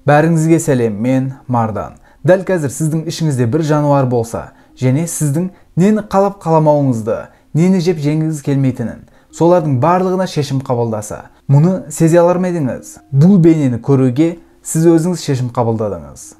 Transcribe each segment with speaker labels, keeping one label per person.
Speaker 1: Бәріңізге сәлем, мен Мардан. Дәл қазір сіздің ішіңізде бір жануар болса, және сіздің нені қалап қаламауыңызды, нені жеп жеңгіңіз келмейтінін, солардың барлығына шешім қабылдаса, мұны сезе алар ма едіңіз? Бұл бейнені көруге сіз өзіңіз шешім қабылдадыңыз.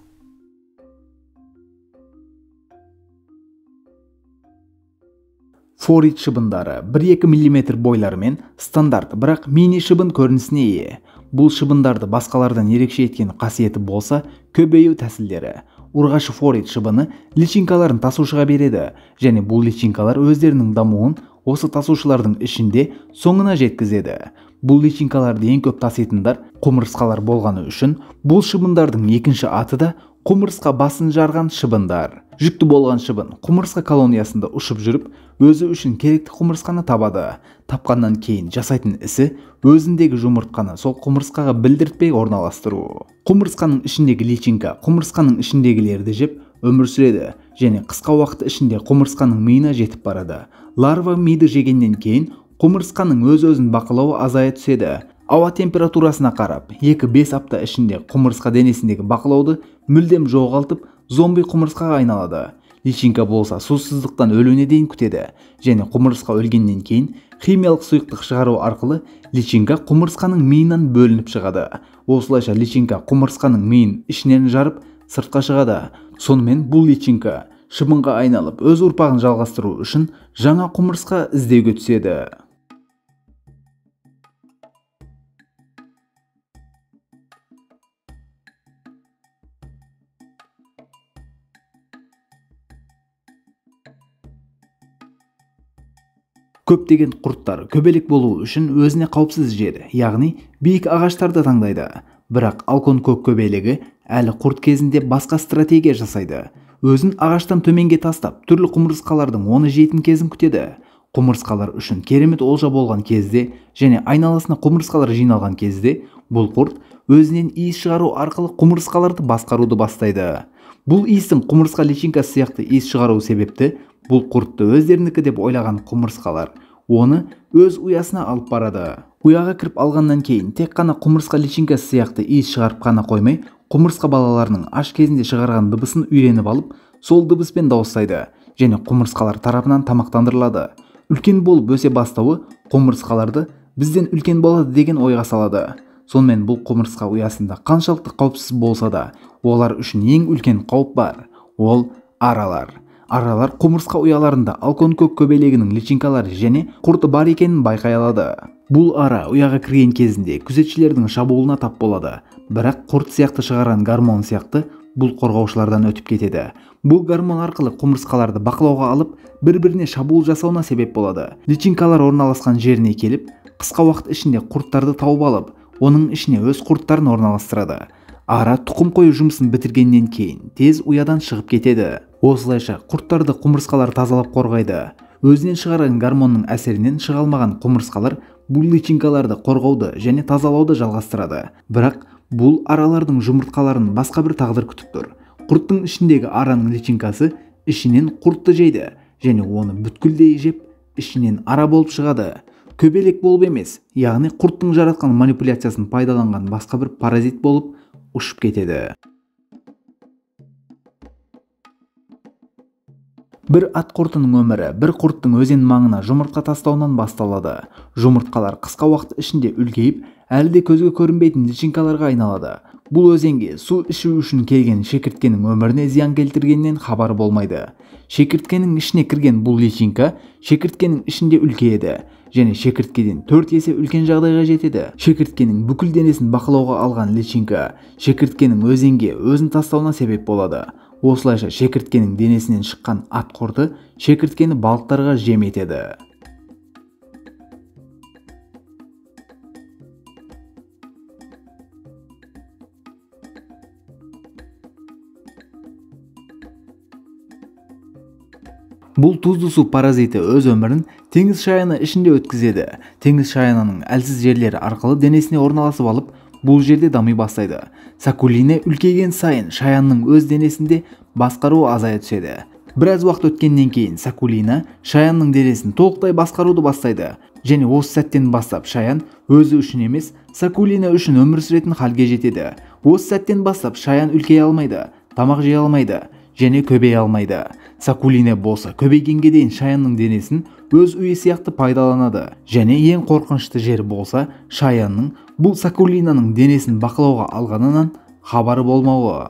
Speaker 1: Форид шыбындары 1-2 мм бойларымен стандарт, бірақ мини шыбын көрінісіне ие. Бұл шыбындарды басқалардан ерекше еткен қасиеті болса, көбею тәсілдері. Ұрғашы форид шыбыны личинкаларын тасушыға береді, және бұл личинкалар өздерінің дамуын осы тасушылардың ішінде соңына жеткізеді. Бұл личинкаларды ең көп таситындар құмырсқалар болғаны үшін, бұл шыбындардың екінші аты да құмырсқа басын жарған шыбындар. Жүкті болған шыбын құмырсқа колониясында ұшып жүріп, өзі үшін керекті құмырсқаны табады. Тапқаннан кейін жасайтын ісі өзіндегі жұмыртқаны сол құмырсқаға білдіртпей орналастыру. Құмырсқаның ішіндегі личинка құмырсқаның ішіндегілерді жеп өмір сүреді және қысқа уақыт ішінде құмырсқаның миына жетіп барады. Ларва миды жегеннен кейін құмырсқаның өз-өзін бақылауы азая түседі. Ауа температурасына қарап, 2-5 апта ішінде құмырсқа денесіндегі бақылауды мүлдем жоғалтып, зомби құмырсқаға айналады. Личинка болса сусыздықтан өлуіне дейін күтеді, және құмырсқа өлгеннен кейін химиялық сұйықтық шығару арқылы личинка құмырсқаның миынан бөлініп шығады. Осылайша личинка құмырсқаның миын ішінен жарып, сыртқа шығады. Сонымен бұл личинка шыбынға айналып, өз ұрпағын жалғастыру үшін жаңа құмырсқа іздеуге түседі. Көптеген құрттар көбелек болу үшін өзіне қауіпсіз жер, яғни биік ағаштарды таңдайды. Бірақ алкон көк көбелегі әлі құрт кезінде басқа стратегия жасайды. Өзін ағаштан төменге тастап, түрлі құмырсқалардың оны жейтін кезін күтеді. Құмырсқалар үшін керемет олжа болған кезде және айналасына құмырсқалар жиналған кезде бұл құрт өзінен иіс шығару арқылы құмырсқаларды басқаруды бастайды. Бұл иістің құмырсқа личинкасы сияқты иіс шығару себепті бұл құртты өздерінікі деп ойлаған құмырсқалар оны өз ұясына алып барады. Ұяға кіріп алғаннан кейін тек қана құмырсқа личинкасы сияқты иіс шығарып қана қоймай, құмырсқа балаларының аш кезінде шығарған дыбысын үйреніп алып, сол дыбыспен дауыстайды және құмырсқалар тарапынан тамақтандырылады. Үлкен болып өсе бастауы құмырсқаларды бізден үлкен болады деген ойға салады. Сонымен бұл құмырсқа ұясында қаншалықты қауіпсіз болса да, олар үшін ең үлкен қауіп бар. Ол аралар. Аралар құмырсқа ұяларында алкон көк көбелегінің личинкалары және құрты бар екенін байқай алады. Бұл ара ұяға кірген кезінде күзетшілердің шабуылына тап болады. Бірақ құрт сияқты шығарған гормон сияқты бұл қорғаушылардан өтіп кетеді. Бұл гормон арқылы құмырсқаларды бақылауға алып, бір-біріне шабуыл жасауына себеп болады. Личинкалар орналасқан жеріне келіп, қысқа уақыт ішінде құрттарды тауып алып, оның ішіне өз құрттарын орналастырады. Ара тұқым қою жұмысын бітіргеннен кейін тез ұядан шығып кетеді. Осылайша құрттарды құмырсқалар тазалап қорғайды. Өзінен шығарған гормонның әсерінен шыға алмаған құмырсқалар бұл личинкаларды қорғауды және тазалауды жалғастырады. Бірақ бұл аралардың жұмыртқаларын басқа бір тағдыр күтіп тұр. Құрттың ішіндегі араның личинкасы ішінен құртты жейді және оны бүткілдей жеп, ішінен ара болып шығады. Көбелек болып емес, яғни құрттың жаратқан манипуляциясын пайдаланған басқа бір паразит болып ұшып кетеді. Бір ат құртының өмірі бір құрттың өзен маңына жұмыртқа тастауынан басталады. Жұмыртқалар қысқа уақыт ішінде үлкейіп, әлі де көзге көрінбейтін личинкаларға айналады. Бұл өзенге су ішу үшін келген шекірткенің өміріне зиян келтіргеннен хабар болмайды. Шекірткенің ішіне кірген бұл личинка шекірткенің ішінде үлкейеді және шекірткеден 4 есе үлкен жағдайға жетеді. Шекірткенің бүкіл денесін бақылауға алған личинка шекірткенің өзенге өзін тастауына себеп болады. Осылайша шекірткенің денесінен шыққан ат құрты шекірткені балықтарға жем етеді. Бұл тұзды су паразиті өз өмірін теңіз шаяны ішінде өткізеді. Теңіз шаянының әлсіз жерлері арқылы денесіне орналасып алып, бұл жерде дами бастайды. Сакулине үлкейген сайын шаянның өз денесінде басқаруы азая түседі. Біраз уақыт өткеннен кейін Сакулина шаянның денесін толықтай басқаруды бастайды. Және осы сәттен бастап шаян өзі үшін емес, Сакулина үшін өмір сүретін халге жетеді. Осы сәттен бастап шаян үлкейе алмайды, тамақ жей алмайды және көбейе алмайды. Сакулина болса көбейгенге дейін шаянның денесін өз үйі сияқты пайдаланады. Және ең қорқынышты жері болса, шаянның бұл сакулинаның денесін бақылауға алғанынан хабары болмауы.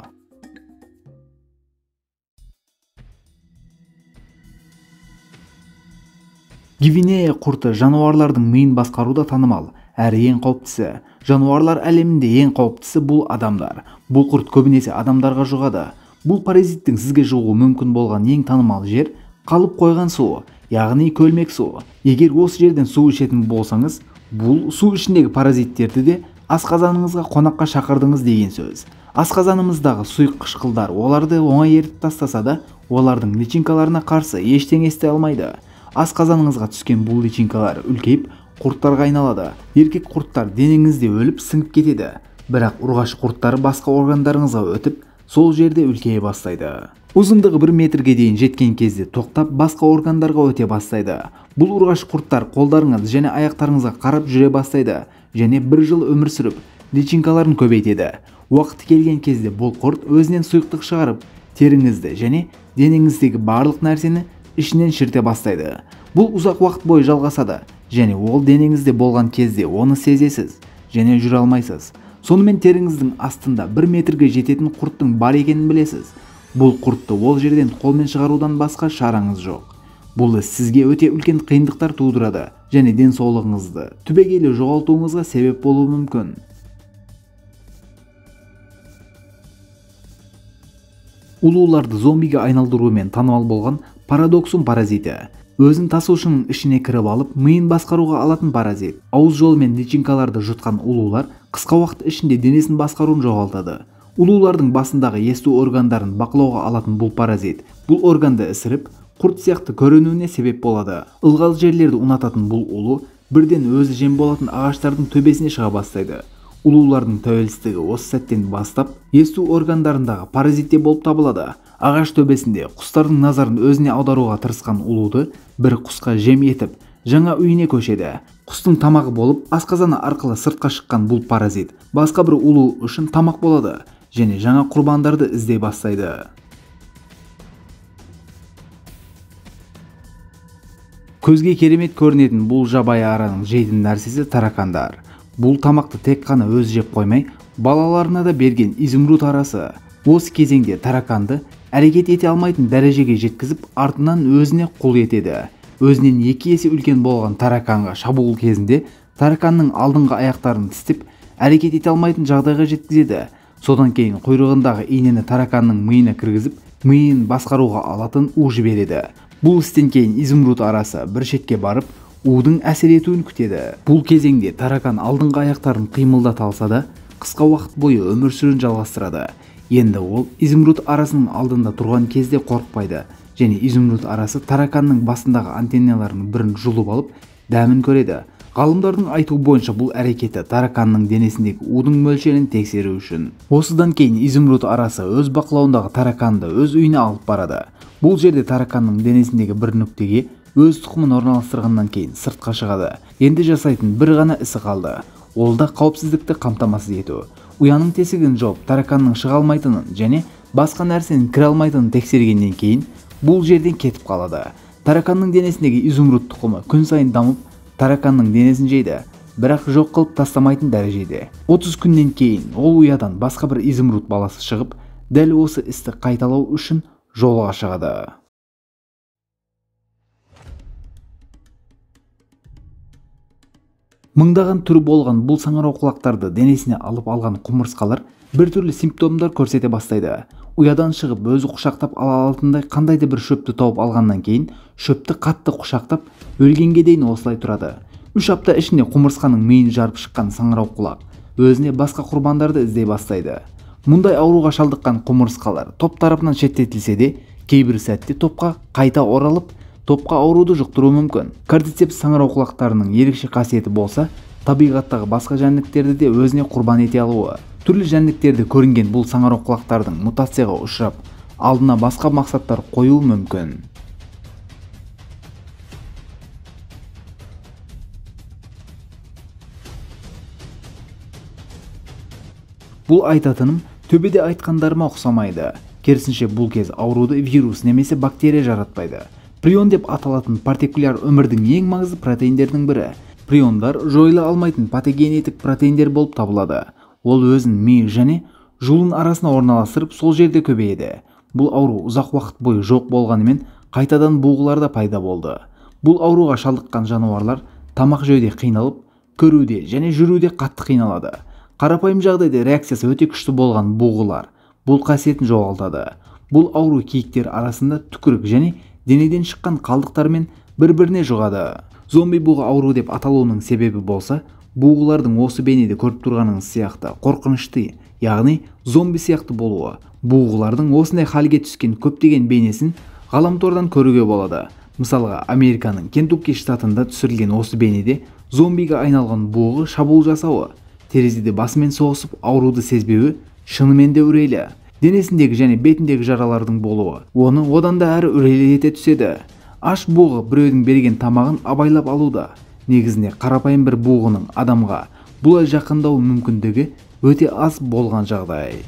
Speaker 1: Гвинея құрты жануарлардың миын басқаруда танымал, әрі ең қауіптісі. Жануарлар әлемінде ең қауіптісі бұл адамдар. Бұл құрт көбінесе адамдарға жұғады. Бұл паразиттің сізге жұғуы мүмкін болған ең танымал жер қалып қойған су, яғни көлмек суы. Егер осы жерден су ішетін болсаңыз, бұл су ішіндегі паразиттерді де асқазаныңызға қонаққа шақырдыңыз деген сөз. Асқазанымыздағы сұйық қышқылдар оларды оңай ерітіп тастаса да, олардың личинкаларына қарсы ештеңе істей алмайды. Асқазаныңызға түскен бұл личинкалар үлкейіп, құрттарға айналады. Еркек құрттар денеңізде өліп сіңіп кетеді. Бірақ ұрғашы құрттары басқа органдарыңызға өтіп, сол жерде үлкейе бастайды. Ұзындығы 1 метрге дейін жеткен кезде тоқтап, басқа органдарға өте бастайды. Бұл ұрғашы құрттар қолдарыңыз және аяқтарыңызға қарап жүре бастайды және бір жыл өмір сүріп, личинкаларын көбейтеді. Уақыты келген кезде бұл құрт өзінен сұйықтық шығарып, теріңізді және денеңіздегі барлық нәрсені ішінен шірте бастайды. Бұл ұзақ уақыт бойы жалғасады және ол денеңізде болған кезде оны сезесіз және жүре алмайсыз. Сонымен теріңіздің астында 1 метрге жететін құрттың бар екенін білесіз. Бұл құртты ол жерден қолмен шығарудан басқа шараңыз жоқ. Бұл іс сізге өте үлкен қиындықтар тудырады және денсаулығыңызды түбегейлі жоғалтуыңызға себеп болуы мүмкін. Улуларды зомбиге айналдырумен танымал болған парадоксум паразиті. Өзін тасушының ішіне кіріп алып, миын басқаруға алатын паразит. Ауыз жолымен личинкаларды жұтқан улулар қысқа уақыт ішінде денесін басқаруын жоғалтады. Улулардың басындағы есту органдарын бақылауға алатын бұл паразит, бұл органды ісіріп, құрт сияқты көрінуіне себеп болады. Ылғал жерлерді ұнататын бұл улу бірден өзі жем болатын ағаштардың төбесіне шыға бастайды. Улулардың тәуелсіздігі осы сәттен бастап есту органдарындағы паразитте болып табылады. Ағаш төбесінде құстардың назарын өзіне аударуға тырысқан улуды бір құсқа жем етіп, жаңа үйіне көшеді. Құстың тамағы болып, асқазаны арқылы сыртқа шыққан бұл паразит басқа бір улу үшін тамақ болады және жаңа құрбандарды іздей бастайды. Көзге керемет көрінетін бұл жабайы араның жейтін нәрсесі таракандар. Бұл тамақты тек қана өзі жеп қоймай, балаларына да берген изумруд арасы. Осы кезеңде тараканды әрекет ете алмайтын дәрежеге жеткізіп, артынан өзіне құл етеді. Өзінен 2 есе үлкен болған тараканға шабуыл кезінде тараканның алдыңғы аяқтарын тістеп, әрекет ете алмайтын жағдайға жеткізеді. Содан кейін құйрығындағы инені тараканның миына кіргізіп, миын басқаруға алатын у жібереді. Бұл істен кейін изумруд арасы бір шетке барып, удың әсер етуін күтеді. Бұл кезеңде таракан алдыңғы аяқтарын қимылдата алса да, қысқа уақыт бойы өмір сүруін жалғастырады. Енді ол изумруд арасының алдында тұрған кезде қорықпайды және изумруд арасы тараканның басындағы антенналарының бірін жұлып алып, дәмін көреді. Ғалымдардың айтуы бойынша бұл әрекеті тараканның денесіндегі удың мөлшерін тексеру үшін. Осыдан кейін изумруд арасы өз бақылауындағы тараканды өз үйіне алып барады. Бұл жерде тараканның денесіндегі бір нүктеге өз тұқымын орналастырғаннан кейін сыртқа шығады. Енді жасайтын бір ғана ісі қалды. Ол да қауіпсіздікті қамтамасыз ету. Ұяның тесігін жауып, тараканның шыға алмайтынын және басқа нәрсенің кіре алмайтынын тексергеннен кейін бұл жерден кетіп қалады. Тараканның денесіндегі изумруд тұқымы күн сайын дамып, тараканның денесін жейді, бірақ жоқ қылып тастамайтын дәрежеде. 30 күннен кейін ол ұядан басқа бір изумруд баласы шығып, дәл осы істі қайталау үшін жолға шығады. Мыңдаған түрі болған бұл саңырауқұлақтарды денесіне алып алған құмырсқалар бір түрлі симптомдар көрсете бастайды. Ұядан шығып, өзі құшақтап ала алатындай қандай да бір шөпті тауып алғаннан кейін шөпті қатты құшақтап, өлгенге дейін осылай тұрады. 3 апта ішінде құмырсқаның миын жарып шыққан саңырауқұлақ өзіне басқа құрбандарды іздей бастайды. Мұндай ауруға шалдыққан құмырсқалар топ тарапынан шеттетілсе де, кейбір сәтте топқа қайта оралып, топқа ауруды жұқтыруы мүмкін. Кордицепс саңырауқұлақтарының ерекше қасиеті болса, табиғаттағы басқа жәндіктерді де өзіне құрбан ете алуы. Түрлі жәндіктерді көрінген бұл саңырауқұлақтардың мутацияға ұшырап, алдына басқа мақсаттар қоюы мүмкін. Бұл айтатыным төбеде айтқандарыма ұқсамайды. Керісінше, бұл кез ауруды вирус немесе бактерия жаратпайды. Прион деп аталатын партикуляр өмірдің ең маңызды протеиндерінің бірі. Приондар жойыла алмайтын патогенетік протеиндер болып табылады. Ол өзін ми және жұлын арасына орналастырып, сол жерде көбейеді. Бұл ауру ұзақ уақыт бойы жоқ болғанымен, қайтадан бұғыларда пайда болды. Бұл ауруға шалдыққан жануарлар тамақ жеуде қиналып, көруде және жүруде қатты қиналады. Қарапайым жағдайда реакциясы өте күшті болған бұғылар бұл қасиетін жоғалтады. Бұл ауру киіктер арасында түкірік және денеден шыққан қалдықтармен бір-біріне жұғады. Зомби бұғы ауру деп аталуының себебі болса, бұғылардың осы бейнеде көріп тұрғаныңыз сияқты қорқынышты, яғни зомби сияқты болуы. Бұғылардың осындай халге түскен көптеген бейнесін ғаламтордан көруге болады. Мысалға, Американың Кентукки штатында түсірілген осы бейнеде зомбиге айналған бұғы шабуыл жасауы, терезеде басымен соғысып ауруды сезбеуі шынымен де үрейлі. Денесіндегі және бетіндегі жаралардың болуы оны одан да әрі үрейлі ете түседі. Аш бұғы біреудің берген тамағын абайлап алуда. Негізінде қарапайым бір бұғының адамға бұлай жақындау мүмкіндігі өте аз болған жағдай.